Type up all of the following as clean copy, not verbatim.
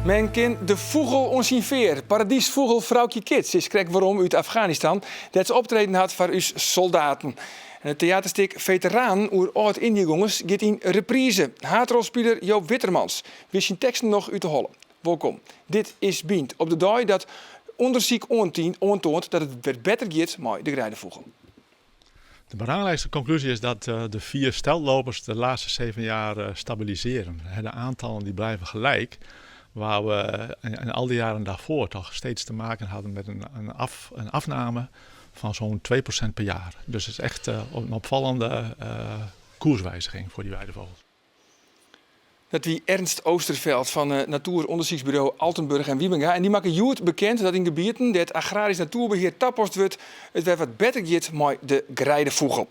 Men kin de fûgel oan syn fear. Paradysfûgel Froukje Kits is krekt werom út Afganistan, dêr't se optreden hat foar ús soldaten. En it teaterstik Veteranen oer âld-Ynjegongers giet yn reprize. Haadrolspiler Joop Wittermans wist syn teksten noch út 'e holle. Wolkom. Dit is Bynt op de dei dat ûndersyk oantoant dat it wer better giet mei de greidefûgel. De belangrijkste conclusie is dat eh, de vier steltlopers de laatste 7 jaar stabiliseren. De aantallen die blijven gelijk, waar we in al die jaren daarvoor toch steeds te maken hadden met een afname van zo'n 2% per jaar. Dus het is echt een opvallende koerswijziging voor die weidevogels. Dat wie Ernst Oosterveld fan uh, Natoerûndersyksburo Altenburg en Wiebenga. En dy makke hjoed bekend dat yn gebieten dêr't agrarysk natoerbehear tapast wurdt, it wer wat better giet mei de greidefûgel.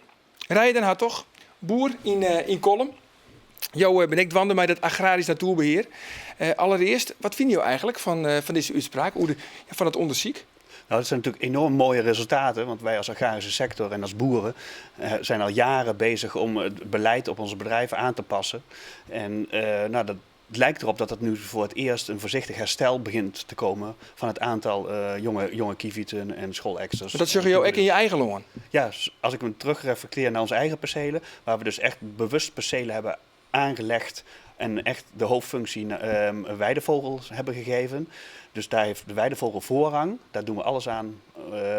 Reije den Hartog, boer yn Kollum. Jo binne ek dwaande mei dat agrarysk natoerbehear. Allerearst, wat fine jo eigentlik fan dizze útspraak oer fan it ûndersyk? Nou, dat zijn natuurlijk enorm mooie resultaten, want wij als agrarische sector en als boeren zijn al jaren bezig om het beleid op onze bedrijven aan te passen. En nou, dat het lijkt erop dat het nu voor het eerst een voorzichtig herstel begint te komen van het aantal jonge kieviten en scholeksters. Maar dat sjogge jo ek yn je eigen lân? Ja, als ik me terug reflecteer naar onze eigen percelen, waar we dus echt bewust percelen hebben aangelegd en echt de hoofdfunctie weidevogels hebben gegeven. Dus daar heeft de weidevogel voorrang. Daar doen we alles aan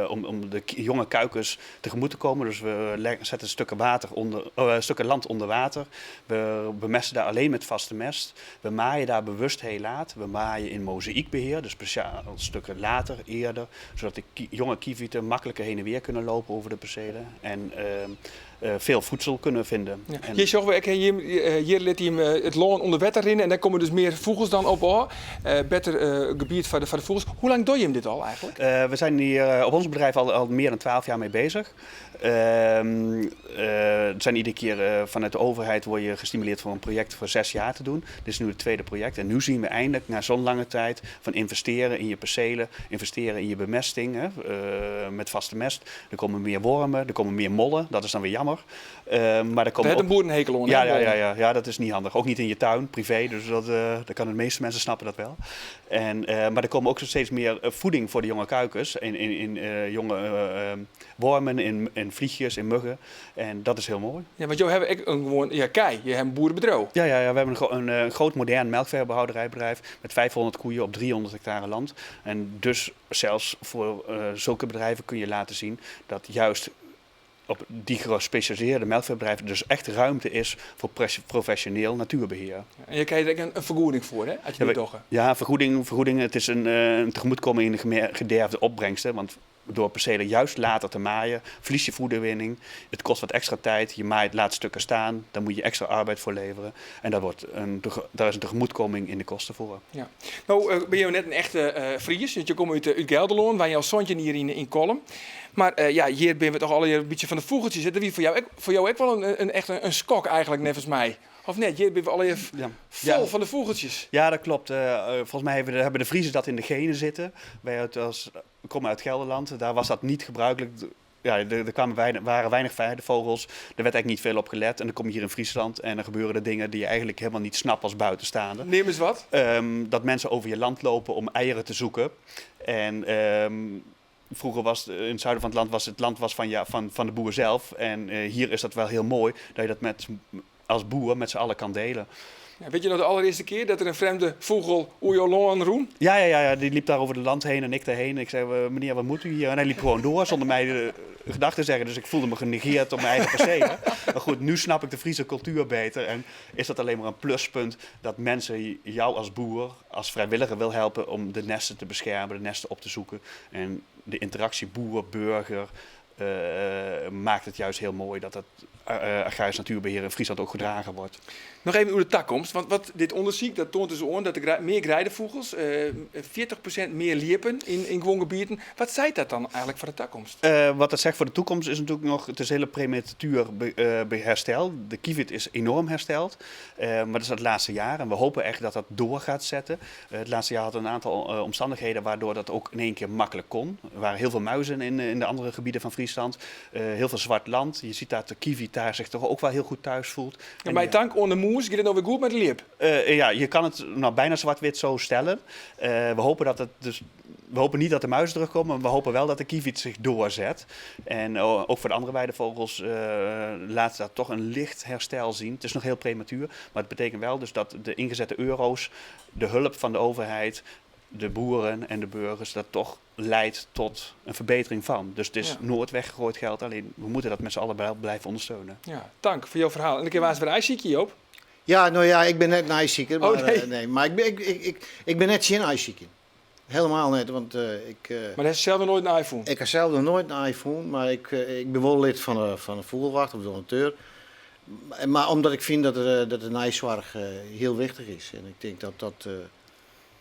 om de jonge kuikens tegemoet te komen. Dus we zetten stukken, water onder, stukken land onder water. We bemesten daar alleen met vaste mest. We maaien daar bewust heel laat. We maaien in mozaïekbeheer, dus speciaal stukken later, eerder. Zodat de jonge kieviten makkelijker heen en weer kunnen lopen over de percelen. En veel voedsel kunnen vinden. Ja. En hjir sjogge we ek, hjir lit hy it lân ûnder wetter rinne en dêr komme dus mear fûgels dan op ôf. Better gebiet foar de fûgels. Hoe lang dogge jim dit al eigentlik? We zijn hier op ons bedrijf al meer dan 12 jaar mee bezig. Het zijn iedere keer vanuit de overheid word je gestimuleerd voor een project voor 6 jaar te doen. Dit is nu het tweede project. En nu zien we eindelijk na zo'n lange tijd van investeren in je percelen, investeren in je bemesting, hè, met vaste mest. Er komen meer wormen, er komen meer mollen. Dat is dan weer jammer. Maar er komen Dêr hat in boer in hekel oan. Ja, dat is niet handig. Ook niet in je tuin, privé. Dus dat kan de meeste mensen snappen dat wel. En maar er komen ook steeds meer voeding voor de jonge kuikens. In jonge wormen, in vliegjes, in muggen. En dat is heel mooi. Ja, want jo hawwe ek in gewoan, ja, kij. Je hawwe in boerebedriuw. Ja, we hebben een groot modern melkveehouderijbedrijf met 500 koeien op 300 hectare land. En dus zelfs voor zulke bedrijven kun je laten zien dat juist op die gespecialiseerde melkveebedrijven dus echt ruimte is voor professioneel natuurbeheer. En je krijgt er ek in fergoeding foar, hè? As je dit docht. Ja, vergoeding. Het is een tegemoetkoming in de gederfde opbrengsten. Want door percelen juist later te maaien, verlies je voederwinning. Het kost wat extra tijd. Je maait, laat stukken staan. Daar moet je extra arbeid voor leveren. En daar is een tegemoetkoming in de kosten voor. Ja. No binne jo net in echte Fries, want jo komme út Gelderlân, wenje al 17 jier yn Kollum. Mar ja, hjir binne we dochs allegear in bytsje fan de fûgeltsjes. Dat wie foar jo ek wol echt in skok eigentlik, neffens my. Of net? Hjir binne we allegear fol fan de fûgeltsjes. Ja, dat klopt. Volgens mij hebben de Friezen dat in de genen zitten. Wij komen uit Gelderland. Daar was dat niet gebruikelijk. Ja, er waren weinig weidevogels. Er werd eigenlijk niet veel op gelet. En dan kom je hier in Friesland en dan gebeuren er dingen die je eigenlijk helemaal niet snapt als buitenstaander. Neam ris wat. Dat mensen over je land lopen om eieren te zoeken. En vroeger was het, in het zuiden van het land was het land was van, ja, van de boer zelf. En hier is dat wel heel mooi dat je dat als boer met z'n allen kan delen. Ja, witte jo noch de allerearste kear dat der in frjemde fûgel oer jo lân rûn? Ja, die liep daar over het land heen en ik daarheen. Ik zei: "Meneer, wat moet u hier?" En hij liep gewoon door zonder mij de gedachte te zeggen. Dus ik voelde me genegeerd op mijn eigen percelen. Maar goed, nu snap ik de Friese cultuur beter. En is dat alleen maar een pluspunt dat mensen jou als boer, als vrijwilliger wil helpen om de nesten te beschermen, de nesten op te zoeken. En de interactie boer-burger maakt het juist heel mooi dat het agrarisch natuurbeheer in Friesland ook gedragen wordt. Noch even oer de takomst, want wat dit ûndersyk dat toant dus oan dat der mear greidefûgels, 40% mear ljippen yn guon gebieten. Wat seit dat dan eigentlik foar de takomst? Wat dat zegt voor de toekomst is natuurlijk nog, het is hele prematuur herstel. De kievit is enorm hersteld, maar dat is het laatste jaar en we hopen echt dat dat door gaat zetten. Het laatste jaar had een aantal omstandigheden waardoor dat ook in één keer makkelijk kon. Er waren heel veel muizen in de andere gebieden van Friesland. Friesland. Heel veel zwart land. Je ziet dat de kievit daar zich toch ook wel heel goed thuis voelt. En bij tank oan de mûs giet it no wer goed mei de ljip? Ja, je kan het nou bijna zwart-wit zo stellen. We hopen dat het dus, we hopen niet dat de muizen terugkomen, maar we hopen wel dat de kievit zich doorzet. En ook voor de andere weidevogels laat dat toch een licht herstel zien. Het is nog heel prematuur, maar het betekent wel dus dat de ingezette euro's, de hulp van de overheid, de boeren en de burgers, dat toch leidt tot een verbetering van. Dus het is nooit weggegooid geld, alleen we moeten dat met z'n allen wel blijven ondersteunen. Ja, tank foar jo ferhaal. En dan kinne we wer aaisykje, Joop. Ja, no ja, ik bin net in aaisiker, Oh, mar, nee. nee, mar ik bin, ik, ik, ik, ik bin net tsjin aaisykjen. Hielendal net, want ik... Mar hast sels noch noait in aai fûn? Ik ha sels noch noait in aai fûn, mar ik bin wol lid fan de fûgelwacht of donateur. Mar omdat ik fyn dat de neisoarch hiel wichtich is. En ik tink dat dat,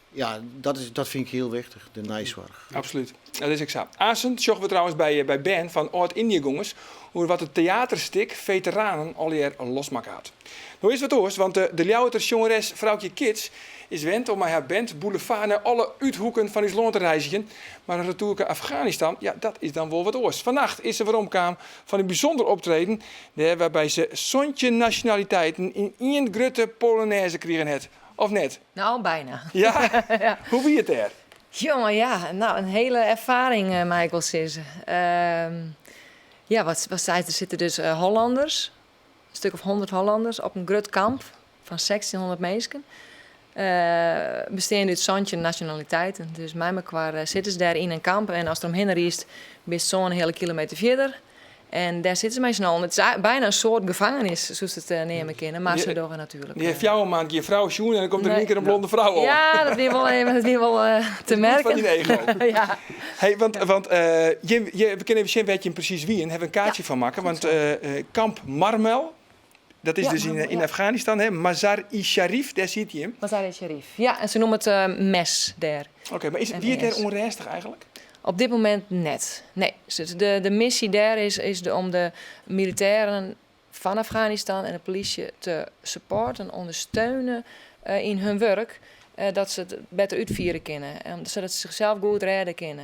ja, dat is, dat fyn ik hiel wichtich, de neisoarch. Absolút, dat is ek sa. Aansen sjogge we trouwens by bern fan âld-Ynjegongers oer wat it teaterstik Veteranen allegear losmakke hat. No is wat oars, want de Ljouwerter sjongeres Froukje Kits is wend om mei har band Boulevard nei alle úthoeken fan ús lân te reizgjen. Mar in retoerke Afganistan, ja, dat is dan wol wat oars. Fannacht is se weromkaam fan in bysûnder optreden, dêr wêrby't se 17 nasjonaliteiten yn ien grutte polonaise krigen hat. Of net? Nou, bijna. Ja? Ja. Hoe wie it dêr? Jonge, ja. Nou, in hiele erfaring, mei ik wol sizze. Ja, wat sei, der sitte dus Hollanners, in stik of 100 Hollanners, op in grut kamp fan 1600 minsken. Besteande út 17 nasjonaliteiten. Dus mei mekoar sitte se dêr yn in kamp en ast deromhinne rydst, bist sân heale kilometer fierder. En dêr sitte se mei syn allen. It is bijna in soart gefangenis, soest it neame kinne. Mar se dogge natuerlik. Je fjouwer maand gjin frou sjoen en dan komt der yn ien kear in blonde frou oan. Ja, dat wie wol even, dat wie wol te merken. Fan dyn ego. Ja. Hey, want we kinne even sjen wêr't jim presys wienen. Hawwe we in kaartsje fan makke. Want Kamp Marmel, dat is dus yn Afganistan, hè? Mazar-i-Sharif, dêr siet jim. Mazar-i-Sharif, ja. En se noeme it MES dêr. Oké, mar wie it dêr ûnrêstich eigentlik? Op dit momint net. Nee, de missy dêr is om de militêren fan Afganistan en de polysje te supporten, ûndersteunen yn hun wurk, dat se it better útfiere kinne, sadat se sichsels goed rêde kinne.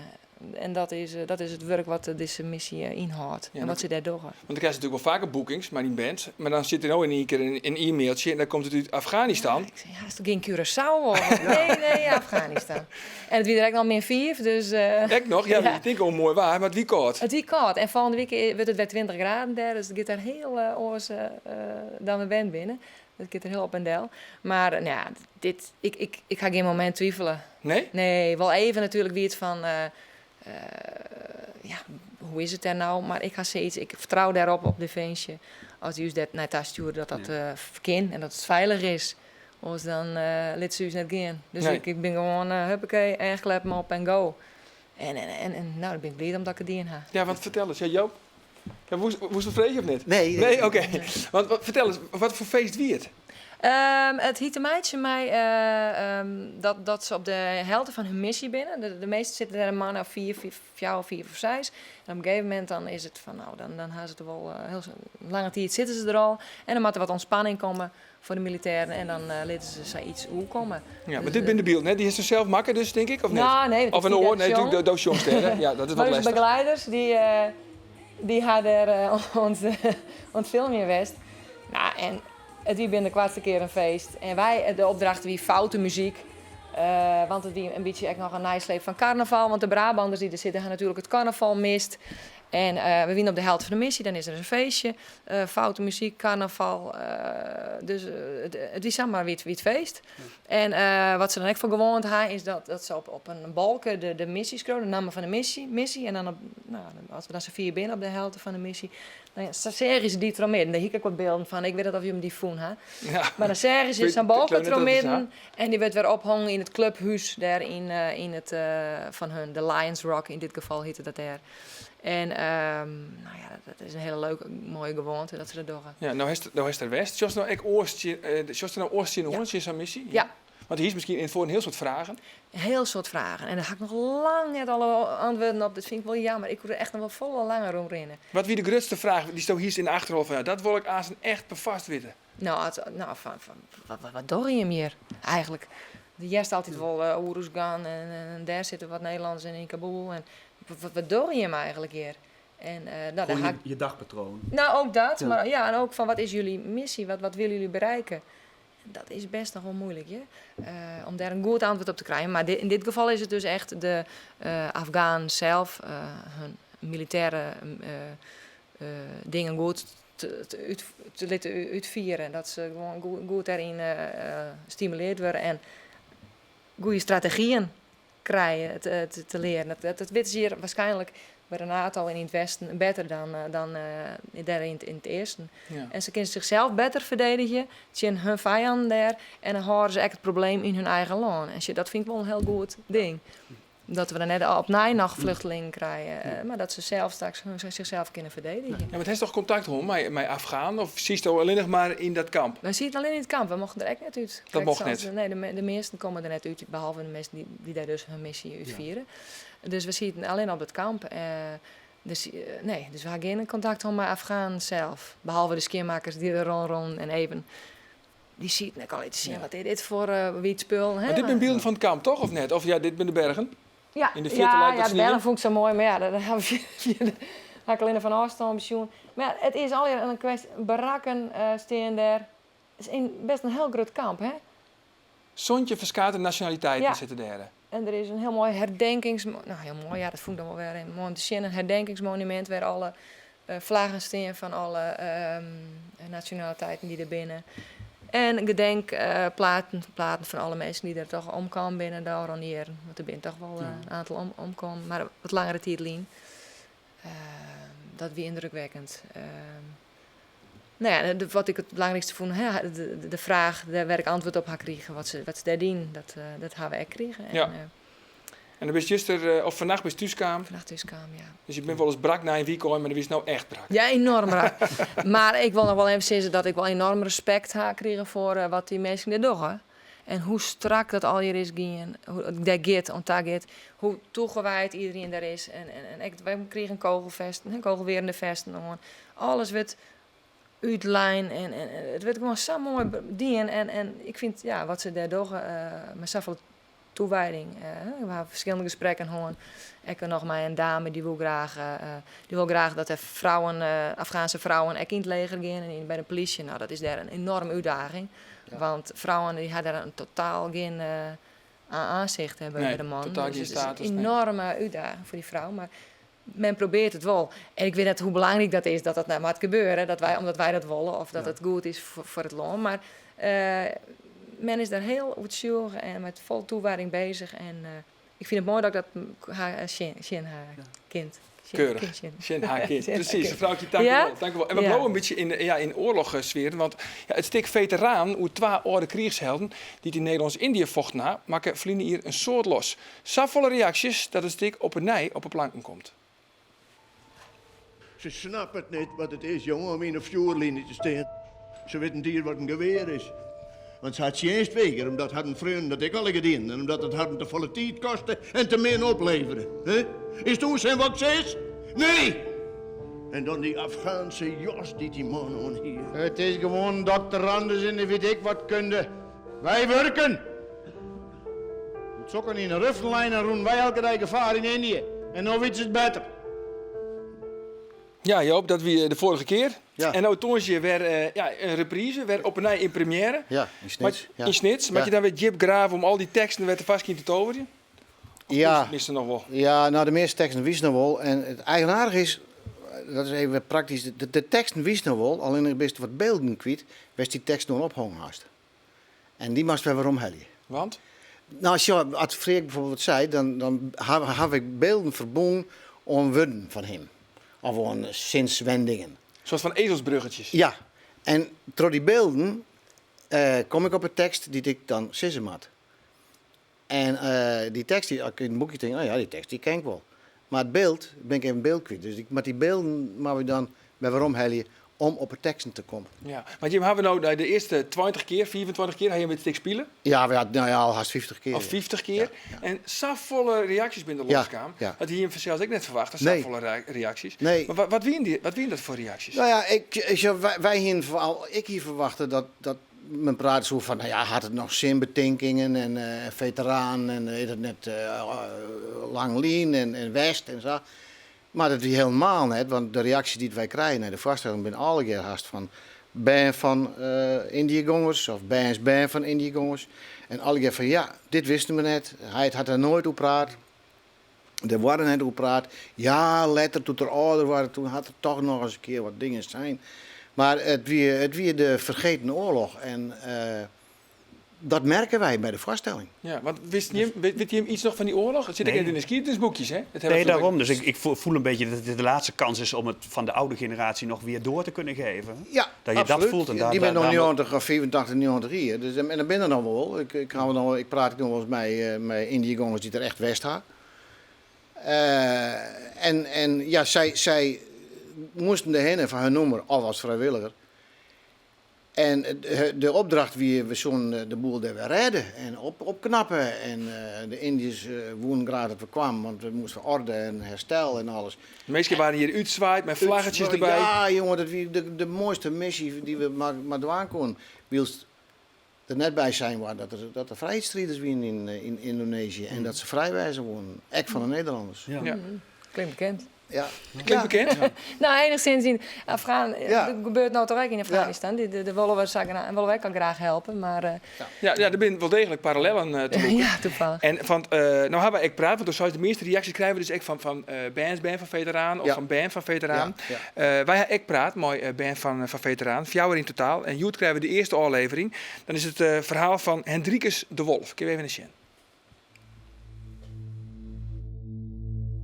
En dat is it wurk wat dizze missy ynhâldt en wat se dêr dogge. Want dan krijst natuerlik wol faker boekings mei dyn band, mar dan sit der no yn ien kear in e-mailtsje en dan komt it út Afganistan. Ja, ik sei, ja, is it gjin Curaçao of? Nee, nee, Afganistan. En it wie der ek noch min 5, dus, Ek noch? Ja, ja. Ik tink al moai waar, mar it wie kâld. It wie kâld en folgjende wike wurdt it wer 20 graden dêr, dus it giet dêr hiel oars dan we wend binne. It giet der hiel op en del. Mar nou ja, dit, ik ha gjin momint twivele. Nee? Nee, wol even natuerlik wie it fan, ja, hoe is it dêr no? Mar ik ha sayts, ik fertrou dêrop op Definsje. As dy ús dêr nei ta stjoere dat dat kin en dat it feilich is. Oars dan lit se ús net gean. Dus ik bin gewoan, huppakee, eachkleppen op en go. En nou, dan bin ik bliid omdat ik it dien ha. Ja, want fertel ris, ja, Joop. Ja, woest wat freegje of net? Nee. Nee, oké. Want wat, fertel ris, wat foar feest wie it? It hie te meitsjen mei dat se op de helte fan hun missy binne. De measten sitte dêr in moanne of 4, 4, 5 of 6. En op in gegeven momint dan is it fan, nou, dan ha se it wol hiel lange tiid sitte se der al. En dan moat der wat ûntspanning komme foar de militêren en dan litte se sayts oerkomme. Ja, mar dit binne de bylden, hè? Dy hast sels makke dus, tink ik, of net? Nou, nee, Of in oar? Nee, natuerlik, do sjongst dêr, hè? Ja, dat is wat Mar ús lêstich. begeleiders, dy ha dêr oan it filmjen west. Nou, en it wie binnen de koartste kear in feest. En wy, de opdracht wie foute muzyk. Want it wie in bytsje ek noch in neisleep fan karnaval. Want de Brabanders dy't der sitte ha natuerlik it karnaval mist. En we wienen op de helte fan de missy, dan is der in feestje. Foute muzyk, karnaval. Dus it wie samar wie it feest. En wat se dan ek foar gewoante ha, is dat se op in balke de missy skriuwe, de namme fan de missy. En dan op, nou, as we dan safier binne op de helte fan de missy, dan ja, seagen se dy troch midden. Dêr hie ik ek wat bylden fan. Ik wit net oft jim dy fûn ha. Mar dan seagen se sa'n balke Ik leau net troch dat it is, midden en dy wurdt wer ophongen yn it clubhús dêr yn it, fan hun, de Lions Rock yn dit gefal hjitte dat dêr. En nou ja, dat is in hiele leuke, moaie gewoante dat se dat dogge. Ja, no hast der west. Sjochst no ek oars sjochst der no oars tsjinoan, tsjin sa'n missy? Ja. Want hiest miskien yn it foar in hiel soad fragen. In hiel soad fragen. En dêr ha ik noch lang net alle antwurden op. Dat fyn ik wol jammer. Ik koe der echt noch wol folle langer om rinne. Wat wie de grutste fraach dy'tsto hiest yn de achterholle fan, ja, dat wol ik aanst echt perfoarst witte? Nou, as, nou, fan, fan, wat, wat, wat dogge jim hjir eigentlik? Do hearst altyd wol Oeroesgan en dêr sitte wat Nederlanners in Kabul. En wat, wat dogge jim eigentlik hjir? En, nou, Gewoon je dagpatroon. Nou, ook dat. Ja. Maar ja, en ook van wat is jullie missie? Wat willen jullie bereiken? Dat is best nog wel moeilijk, hè? Om daar een goed antwoord op te krijgen. Maar in dit geval is het dus echt de Afghaan zelf, hun militaire dingen goed te laten uitvieren. Dat ze gewoon goed daarin stimuleerd worden en goede strategieën krijgen te leren. Dat weten ze hier waarschijnlijk bij de NATO en in het Westen beter dan daar in het Eersten. En ze kunnen zichzelf beter verdedigen tegen hun vijanden daar. En dan horen ze echt het probleem in hun eigen land. En dat vind ik wel een heel goed ding. Dat we dan net opnieuw nog vluchtelingen krijgen. Maar dat ze zelf straks zichzelf kunnen verdedigen. Ja, maar het heeft toch contact hoor, met Afghaan? Of zie je het alleen nog maar in dat kamp? We zien het alleen in het kamp. We mochten er echt net uit. Dat mocht net? Nee, de meesten komen er net uit. Behalve de mensen die daar dus hun missie uitvieren. Dus we zien het alleen op het kamp. Dus, nee, dus we hebben geen contact met Afghaan zelf. Behalve de skeermakers die er rond, rond en even. Die ziet ik al iets zien. Wat is dit voor wiet spul? Hè? Maar dit zijn beelden van het kamp, toch? Of net? Of ja, dit zijn de bergen? Ja, In de verte lijkt dat de sneeuw. bergen vond ik zo mooi. Maar ja, dat hebben we had ik alleen van afstand pensioen. Maar ja, het is alweer een kwestie. Barakken staan daar. Het is best een heel groot kamp, hè? Sontje verskate nationaliteiten zitten daar. En er is een heel mooi herdenkings... Nou, heel mooi, ja, dat vond ik dan wel weer een mooi te zien. Een herdenkingsmonument waar alle vlaggen staan van alle nationaliteiten die er binnen. En gedenkplaten, platen van alle mensen die er toch omkomen binnen de Oranieren. Want er zijn toch wel een aantal omkomen, maar wat langere tijd lien. Dat wie indrukwekkend. Wat ik het belangrijkste vond, hè, de vraag, daar werd ik antwoord op haar kregen, wat ze daar dien, dat hebben we echt gekregen. En, En dan ben je gisteren, of vannacht bij thuiskamer. Vannacht thuiskamer, ja. Dus je bent wel eens brak na een weekend, maar dat is nou echt brak. Ja, enorm brak. Maar ik wil nog wel even zeggen dat ik wel enorm respect ha kregen voor wat die mensen daar doen. Hè. En hoe strak dat al hier is gaan, hoe daar gaat, ont daar gaat, hoe toegewijd iedereen daar is. En wij kregen een kogelvest, een kogelwerende vesten. Alles werd uitlijn en het werd gewoon zo mooi dien. En ik vind, ja, wat ze daar doen, met zoveel toewijding. We hebben verschillende gesprekken gehad. Ik heb nog maar een dame die wil graag die wil graag dat er Afghaanse vrouwen ook in het leger gaan en bij de politie. Nou, dat is daar een enorme uitdaging. Want vrouwen die hebben daar een totaal geen aanzicht hebben Nee, bij de man. totaal Dus geen het is een status, nee. enorme uitdaging voor die vrouw. Maar men probeert het wel. En ik weet net hoe belangrijk dat is dat dat nou moet gebeuren. Dat wij, omdat wij dat willen of dat het goed is voor het land. Maar men is daar heel oetsuur en met vol toewijding bezig. En ik vind het mooi dat ik dat haar Shin, haar kind. Shin, Keurig. kind, Shin. Shin, haar kind. Shin, haar Precies, kind. vrouwtje, dank u Ja? wel, dank u wel. En we blijven een beetje in oorlogssfeer. Want het stuk veteraan, hoe twee oude krijgshelden die in Nederlands-Indië vochten na, maken vliegen hier een soort los. Zo reacties dat het stuk op een nij op de planken komt. Ze snappen het niet wat het is, jongen, om in een vuurlinie te staan. Ze weten niet wat een geweer is. Want ze had ze eerst wegen, omdat hadden vrienden dat ik al gedien. En omdat het hadden te volle tijd kostte en te min opleveren. Hè? Is toen zijn wat ze is? Nee! En dan die Afghaanse jas die die man aan hier. Het is gewoon dokter Anders en de weet ik wat kunde. Wij werken! Het zoeken in een ruflijn en roen wij elke dag gevaar in Indië. En nou weet ze het beter. Ja, Joop, dat wie de vorige keer. Ja. En nou toon je weer een reprise, weer op een nij in première. Ja, in Snits. Maar, In Snits. Maar je dan weer Jip Graven om al die teksten weer te vast te toveren? Of wist je nog wel? Ja, de meeste teksten wist nog wel. En het eigenaardige is, dat is even praktisch, de teksten wist nog wel, alleen er best wat beelden kwijt, was die tekst nog ophangen haast. En die moest we weer omhalen. Want? Nou, als je, als Freek bijvoorbeeld wat zei, dan heb ik beelden verbonden om woorden van hem. Of aan zinswendingen. Een soort van ezelsbruggetjes. Ja, en door die beelden kom ik op een tekst die ik dan sissen had. En die tekst, die, als ik in het boekje denk, oh ja, die tekst die ken ik wel. Maar het beeld, ben ik even beeld kwijt. Dus met die beelden maar we dan bij waarom hel je om op de teksten te komen. Ja, maar Jim, hebben we nou de eerste 20 keer, 24 keer, ga je met stik spelen? Ja, we hadden, nou ja, al haast 50 keer. Al ja. 50 keer. En zo volle reacties binnen de loskamer. Dat hier hem zelfs ik net verwacht, dat volle reacties. Maar wat wien dat voor reacties? Nou ja, ik, ik, zo, wij, wij hier vooral, ik hier verwachtte dat men praat zo van, nou ja, had het nog zin betinkingen en veteraan en is het net Lang Lien en West en zo. Mar dat wie helemaal net, want de reaksjes dy't wy krije nei de foarstelling binne allegear hast fan bern fan Yndiëgongers of bernsbern fan Yndiëgongers. En allegear fan ja, dit wisten we net, heit hat der noait oer praat, der waard net oer praat. Ja, letter doe't er âlder waard, toen hat er toch noch ris in kear wat dingen sein. Mar it wie, it wie de fergeten oarloch en Dat merke wy by de foarstelling. Ja, want wist jim, wit jim iets noch fan dy oarloch? It sit ek net yn de skiednisboekjes, hè? Dat Nee, daarom. Dus ik voel een beetje dat dit de laatste kans is om het van de oude generatie nog weer door te kunnen geven. Ja, Dat je dat voelt en daar, Dy binne no 90 of 85, 90 jier. Dus, en dat binne der noch wol. Ik, ha noch, ik praat ek noch wolris mei, mei Yndiëgongers dy't der echt west ha. En, en ja, sy, sy moasten derhinne foar hun nûmer of as frijwilliger. En de opdracht wie, we soenen de boel dêr wer rêde en opknappe. En de Yndiërs woenen graach dat we kwamen, want we moasten orde en herstel en alles. De minsken waarden hjir útswaaid mei flaggetjes derby. Ja, jonge, dat wie de moaiste missy dy't we mar dwaan koenen. Wylst der net by sein waard dat der frijheidsstriders wienen yn Yndonezië en dat se frij wêze woenen, ek fan de Nederlanners. Ja. Klinkt bekend. Ja. Klinkt bekend? Ja. Nou, enigszins yn Afghan. Ja. Dat gebeurt no toch ek yn Afghanistan. Ja. Dêr wolle we sa wolle we ek al graach helpe, mar. Uh, ja, ja, der binne wol deeglik parallellen te lûken. Ja, toevallig. En fan, uh, no hawwe wy ek praat, want do seist de measte reaksjes krije we dus ek fan bernsbern fan feteraan of fan bern fan feteraan. Ja. Ja. Wy ha ek praat mei bern fan feteraan, fjouwer yn totaal. En hjoed krije we de earste ôflevering. Dan is it ferhaal fan Hendrikus de Wolf. Kinne we even nei sjen.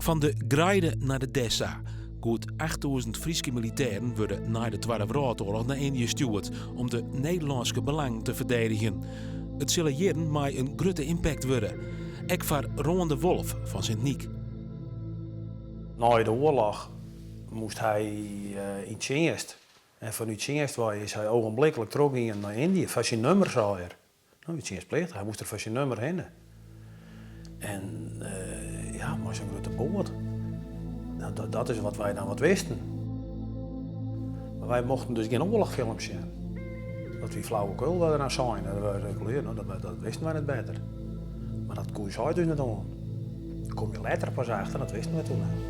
Fan de Greide nei de Dessa. Goed 8000 Fryske militêren wurde nei de Twadde Wrâldoarloch nei Yndië stjoerd om de Nederlânske belangen te ferdedigjen. It sille jierren mei in grutte impact wurde. Ek foar Roan de Wolf fan Sint Nyk. Nei de oarloch moast hy yn tsjinst en fanút tsjinst wei is hy ogenblikkelijk trochgien nei Yndië foar syn nummer, sei er. No, wie tsjinstplichtich, hy moast der foar syn nummer hinne. En ja, mei sa'n grutte boat. Dat, dat is wat wy dan wat wisten. Mar wy mochten dus gjin oarlochfilms sjen. Dat wie flauwekul wat der dan sein. Dat, we, no, dat, dat wisten wy net better. Mar dat koe ús heit dus net oan. Dêr kom je letter pas achter, dat wisten wy toen net.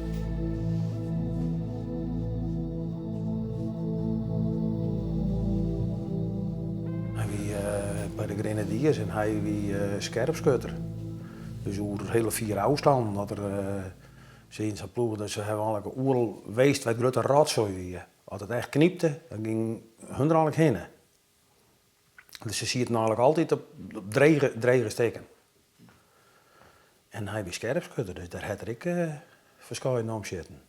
Hy wie by de Grenadiers en hy wie skerpskutter. Dus oer hiele fiere ôfstannen dat er se yn sa'n ploech, dus se hawwe eigenlik oeral west wêr't grutte rotsoai wie. As it echt knypte, dan gyng hun der eigenlik hinne. Dus se sieten eigenlik altyd op drege, drege stikken. En hy wie skerpskutter, dus dêr hat er ek ferskeiden om sitten.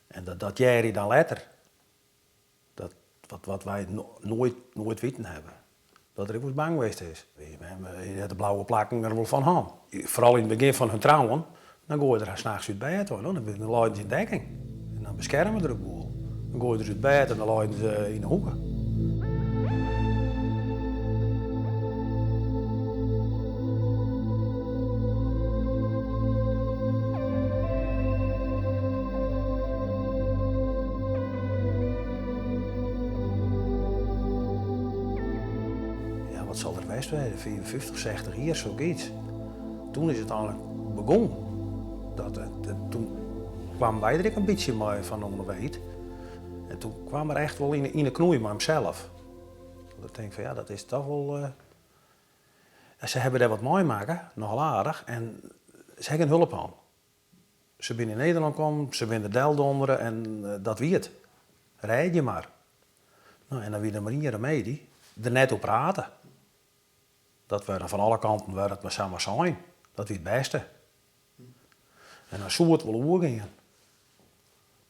En dat, dat hear je dan letter. Dat, wat, wat wy noait, noait witten hawwe. Dat er ek wolris bang west is. Hy hat de blauwe plakken der wol fan hân. Foaral yn it begjin fan hun trouwen, dan goaide er har nachts út bêd wei. Dan leinen se yn dekking. En dan beskerme er de boel. Dan goaide er se út bêd en dan leinen se yn 'e hoeke. Ja, wat sil er west wêze, 55, 60 jier, sokyts. Toen is it eigenlik begûn. Dat, toen kwamen wy der ek in bytsje mei fan oan de weet. En toen kwam er echt wol yn 'e knoei mei himsels. Dat ik tink fan ja, dat is toch wol. Uh, se hawwe dêr wat meimakke, nochal aardich, en se ha gjin hulp hân. Se binne yn Nederlân kommen, se binne der deldondere en dat wie it. Rêd je mar. No, en dan wie der mar ien remedy, der net oer prate. Dat waard fan alle kanten waard it mar samar sein. Dat wie it bêste. En dan soe it wol oergean.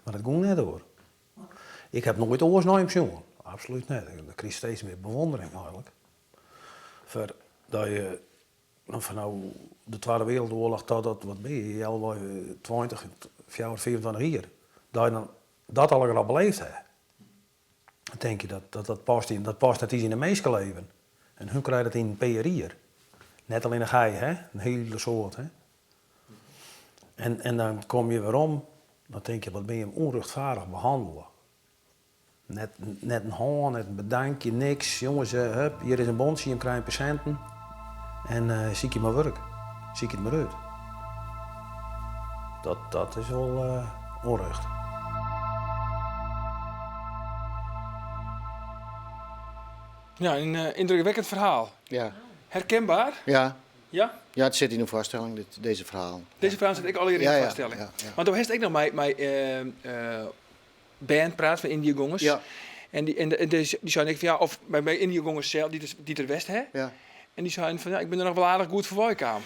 Mar dat gong net oer. Ik ha noait oars nei him sjoen. Absolút net. Ik krige steeds mear bewondering eigenlik. Foar dat je no fanôf de Twadde Wereldoarloch tot dat, wat bin je, healwei 20, 24, 25 jier, dat je dan dat allegear al beleefd ha. Dan tink je dat dat past yn, dat past net iens yn in minskeleven. En hun krije dat yn in pear jier. Net allinnich hy, hè, in hiele soad. Hè. En, en dan kom je werom, dan tink je, wat bin je ûnrjochtfeardich behannele. Net, net in hân, net in bedankje, niks. Jonges, eh, hup, hjir is in bontsje, jim krije in pear sinten. En uh, sykje mar wurk. Sykje it mar út. Dat, dat is wol ûnrjocht. Ja, in yndrukwekkend ferhaal. Ja. Herkenbaar? Ja. Ja? Ja, it sit yn de foarstelling, dit, dizze ferhalen. Dizze ferhalen sitte ek allegear yn de foarstelling. Ja, ja. Want do hast ek noch mei, mei bern praat fan Yndiëgongers. Ja. En dy, en, en dy seinen ek fan ja, of by, by Yndiëgongers sels, dy't, dy't der west ha. Ja. En dy seinen fan ja, ik bin der noch wol aardich goed foarwei kaam.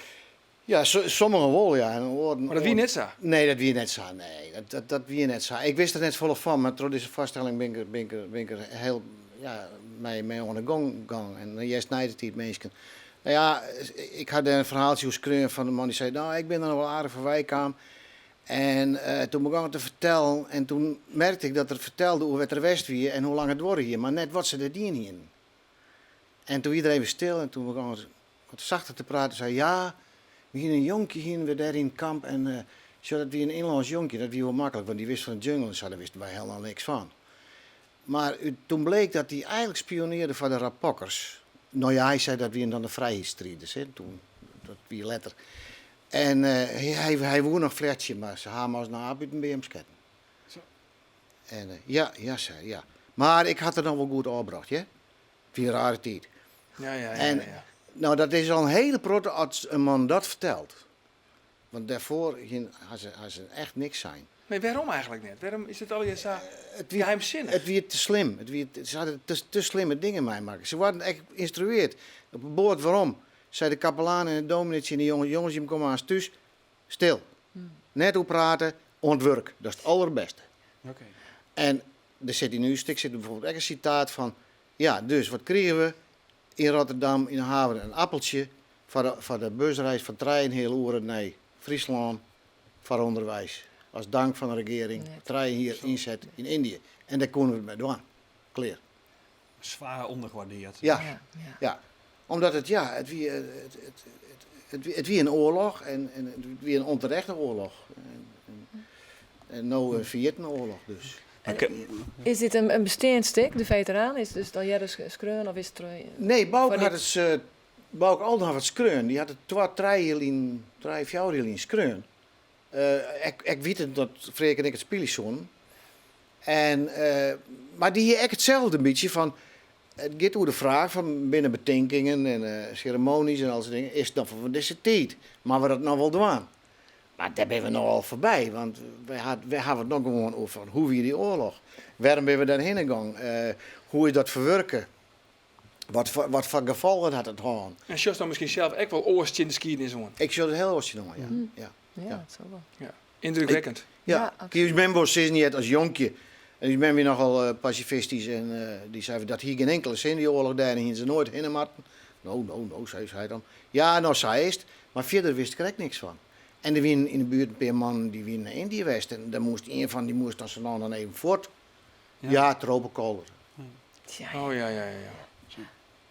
Ja, sommigen wol, ja. En oaren, Mar dat wie net sa? Nee, dat wie net sa. Nee, dat, dat, dat wie net sa. Ik wist der net folle fan, mar troch dizze foarstelling bin ik er, bin ik er, bin ik er hiel, ja, mei, mei oan de gong gong. En dan hearst nei de tiid minsken. No ja, ik ha dêr in ferhaaltsje oer skreaun fan de man dy sei, no, ik bin der noch wol aardich foarwei kaam. En toen begûn er te fertellen en toen merkte ik dat er fertelde oer wêr't er west wie en hoe lang it duorre hie, mar net wat se dêr dien hienen. En toen wie er even stil en toen begûn er wat sachter te praten en sei, ja, we hienen in jonkje hienen we dêr yn it kamp en sjoch, dat wie in ynlânsk jonkje, dat wie wol maklik, want dy wist fan de jungle en sa, dêr wisten wy helemaal niks fan. Mar toen bleek dat dy eigenlik spionearde foar de Rapokkers. No ja, hy sei dat wienen dan de frijheidsstriders, hè, toen, dat wie letter. En hy, hy woe noch flechtsje, mar se ha him as in aap út in beam sketten. Zo. En ja, ja, sei er, ja. Mar ik ha it der noch wol goed ôfbrocht, hear. It wie in rare tiid. Ja, ja, ja, En ja. no, dat is al in hiele protte as in man dat fertelt. Want dêrfoar ha se, ha se echt niks sein. Nee, wêrom eigentlik net? Wêrom is it allegear sa It wie, geheimsinnich? it wie te slim. It wie, se hadden te, te slimme dingen meimakke. Se waarden ek ynstrueard op 'e boat werom. Sei de kapelaan en de dominee tsjin de jonges, jonges, jim komme aanst thús. Stil. Net oer prate, oan it wurk. Dat is it allerbêste. Oké. En der sit yn ús stik sit bijvoorbeeld ek in sitaat fan, ja, dus wat krigen we yn Rotterdam yn de haven? In appeltsje foar de, foar de busreis fan trijenheal oere nei Fryslân foar ûnderweis. As dank fan de regearing, trije jier ynset yn Yndië. En dêr koene we it mei dwaan. Klear. Zwaar ondergewaardeerd. Ja, ja. Omdat it, ja, it wie, it, it, it, it, it wie in oarloch en, en it wie in ûnterechte oarloch. En, en, en no in ferjitten oarloch dus. Is dit in besteand stik, De Veteraan? Is dus al earder skreaun of is it troch Nee, Bauke foar hat dit- it, Bauke Oldenhof hat it skreaun. Dy hat it twa, trije jier lyn, trije, fjouwer jier lyn skreaun. Ek, ek wittend dat Freark en ik it spylje soenen. En, mar dy hie ek itselde in bytsje fan, it giet oer de fraach fan binne betinkingen en seremoanies en al soart dingen, is it noch fan dizze tiid? Moatte we dat noch wol dwaan? Mar dêr binne we no al foarby, want wy ha, wy hawwe it no gewoan oer fan hoe wie dy oarloch? Wêrom binne we dêrhinne gong? Hoe is dat ferwurke? Wat foar, wat foar gefolgen hat it hân? En sjochst dan miskien sels ek wol oars tsjin de skiednis oan? Ik sjoch it hiel oars tsjinoan, ja. Ja. Ja, dat sil wol. Ja. Yndrukwekkend. Ja, Ja, ik hie ús mem wol sizzen heard as jonkje. En ús mem wie nochal pasifistysk en dy sei dat hie gjin inkele sin, dy oarloch dêr, en hiene se noait hinne moatten. No, no, no, sei ús heit dan. Ja, no sa is it. Mar fierder wist ik der ek niks fan. En der wienen yn de buert in pear mannen dy wienen nei Yndië west en dêr moast ien fan dy moast dan sa no en dan even fuort. Ja, tropenkolder. Tja, Oh ja, ja, ja, ja.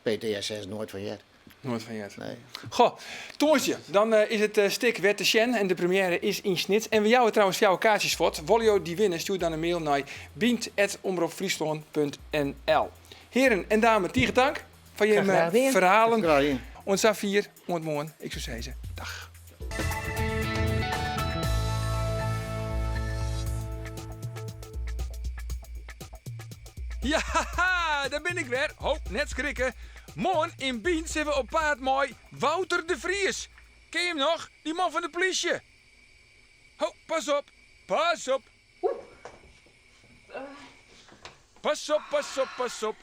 PTSS noait fan heard. Noait fan heard. Nee. Goh, tongersdei, dan is it stik wer te sjen en de premiêre is yn Snits. En we jouwe trouwens fjouwer kaartsjes fuort. Wolle jo dy winne, stjoer dan in mail nei bynt@omropfryslân.nl. Hearen en dames, tige tank foar jim Graach gedien. ferhalen. Graach dien. Oant safier, oant moarn. Ik soe sizze, dag. Ja, dêr bin ik wer. Ho, net skrikke. Moarn yn Bynt sille we op paad mei Wouter de Vries. Ken je him noch? Dy man fan de plysje. Ho, pas op, pas op. Pas op, pas op, pas op.